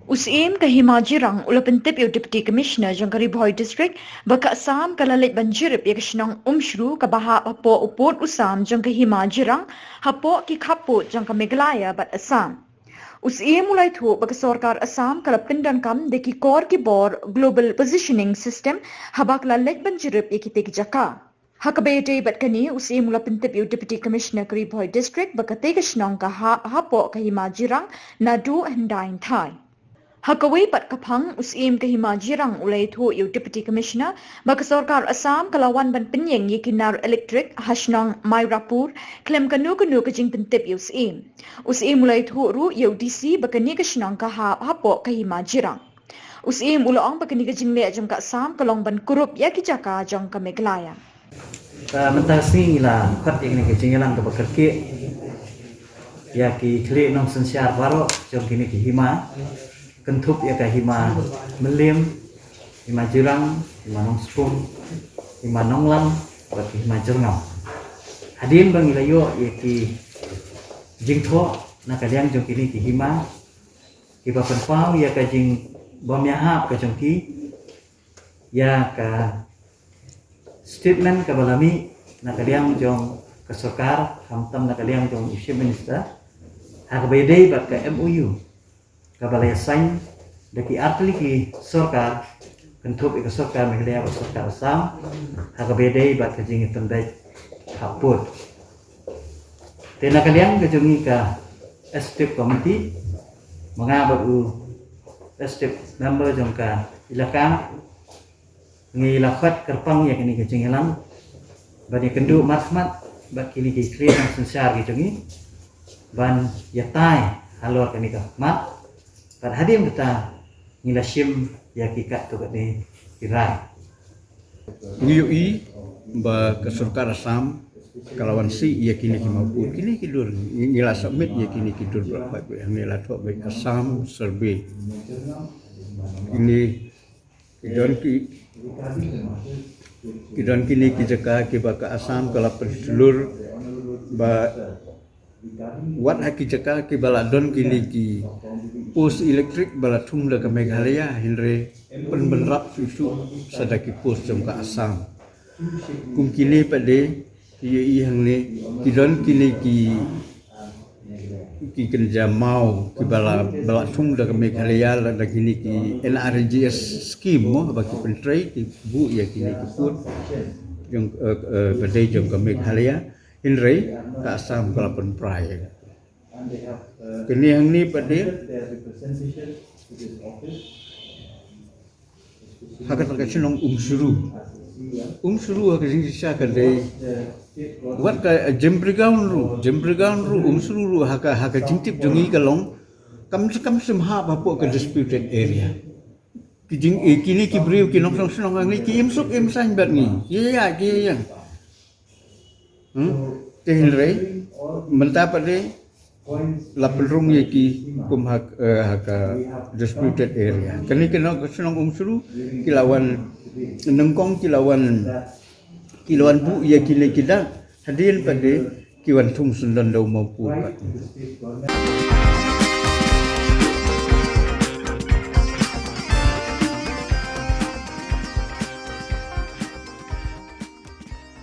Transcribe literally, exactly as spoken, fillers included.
U Syiem ka Hima Jirang u la pyntip ïa u Deputy Commissioner jong ka Ri Bhoi District ba ka Assam ka la leit ban jurip ïa ka shnong Umshru kaba hap hapoh u pud u sam jong ka Hima Jirang hapoh ki khappud jong ka Meghalaya bad Assam. U Syiem u la ïathuh ba ka sorkar Assam ka la pyndonkam da ki kor ki bor Global Positioning System haba ka la leit ban jurip ïa kitei ki jaka. Ha kaba ïadei bad kane, u Syiem u la pyntip ïa u Deputy Commissioner ka Ri Bhoi District ba katei ka shnong ka hap hapoh ka Hima Jirang naduh hyndai thai. Ha kawei pat ka phang, u Syiem ka Hima Jirang u la ïathuh ïa u Deputy Commissioner ba ka sorkar Assam ka la wan ban pynïeng ïa ki nar elektrik ha shnong Mairapur khlem kano kano ka jingpyntip ïa u Syiem. U Syiem u la ïathuh ruh ïa u D C ba kane ka shnong ka hap hapoh ka Hima Jirang. U Syiem u la ong ba kane ka jingleh jong ka Assam ka long ban kurup ïa ki jaka jong ka Meghalaya. Mynta ka sngi ngi la khot ïa kane ka jingïalang kaba kyrkieh ïa ki khlieh nongsynshar baroh jong kine ki hima, kynthup ïa ka Hima Mylliem, Hima Jirang, Hima Nongspung, Hima Nonglam bad ka Hima Jyrngam. Hadien ba ngi la ïoh ïa ki jingthoh na ka liang jong kine ki hima, kiba pynpaw ïa ka jingbym ïahap ka jong ki ïa ka statement kaba la mih na ka liang jong ka sorkar, khamtam na ka liang jong u Chief Minister, ha kaba ïadei bad ka M O U kaba la ïasain da ki artylli ki sorkar, kynthup ïa ka sorkar Meghalaya bad sorkar Assam, ha kaba ïadei bad ka jingïapynbeit khappud. Te na ka liang ka jong ngi ka Executive Committee, ma nga bad u Executive Member jong ka Elaka, ngi la khot kyrpang ïa kane ka jingïalang ban ïakynduh markhmat bad kine ki khlieh nongsynshar ki jong ngi ban ïatai halor kane ka khmat. Bad hadien kata ngi la shim ïa ki katto katne ki rai. Ngi ïohi ba ka sorkar Assam ka la wan sih ïa kine ki mawpud, kine ki dur, ngi, ngi la submit ïa kine ki dur ba la pait, ngi la thoh ba Assam survey. Kine ki don ki, ki don kine ki jaka kiba ka Assam ka la pynshlur ba wat ha ki jaka kiba la don kine ki post elektrik ba la thung da ka Meghalaya, hynrei pynbynrap shuh shuh sa da ki post jong ka Assam. Kum kine pat de, ïa, ïa hangne ki don kine ki, ki kynja maw kiba la, ba la thung da ka Meghalaya lada kine ki N R E G S scheme mo, ba ki pyntrei, ki buh ïa kine ki pud jong, eh, eh, ba dei jong ka Meghalaya. Hynrei ka Assam ka la pynpra ïa kane hangne pat de. Ha kata ka shnong Umshru. Umshru ha ka jingshisha ka dei wat ka, eh, Jimbregaon ruh, Jimbregaon ruh, Umshru ruh ha ka, ha ka jingtip jong ngi ka long kam se kam shym hap hapoh ka disputed area. Ki jing, eh, kine ki briew ki nongshong shnong hangne ki im suk im saiñ bad ngi. Ki ïa, ki ïa. Hmm? Te hynrei mynta pat de la pynrung ïa ki kum ha, eh, ha ka disputed area. Kane ka shnong Umshru ki la wan nyngkong, ki la wan, ki la wan buh ïa kine ki dak, hadien pat de ki wan thung syndon da u mawpud pat.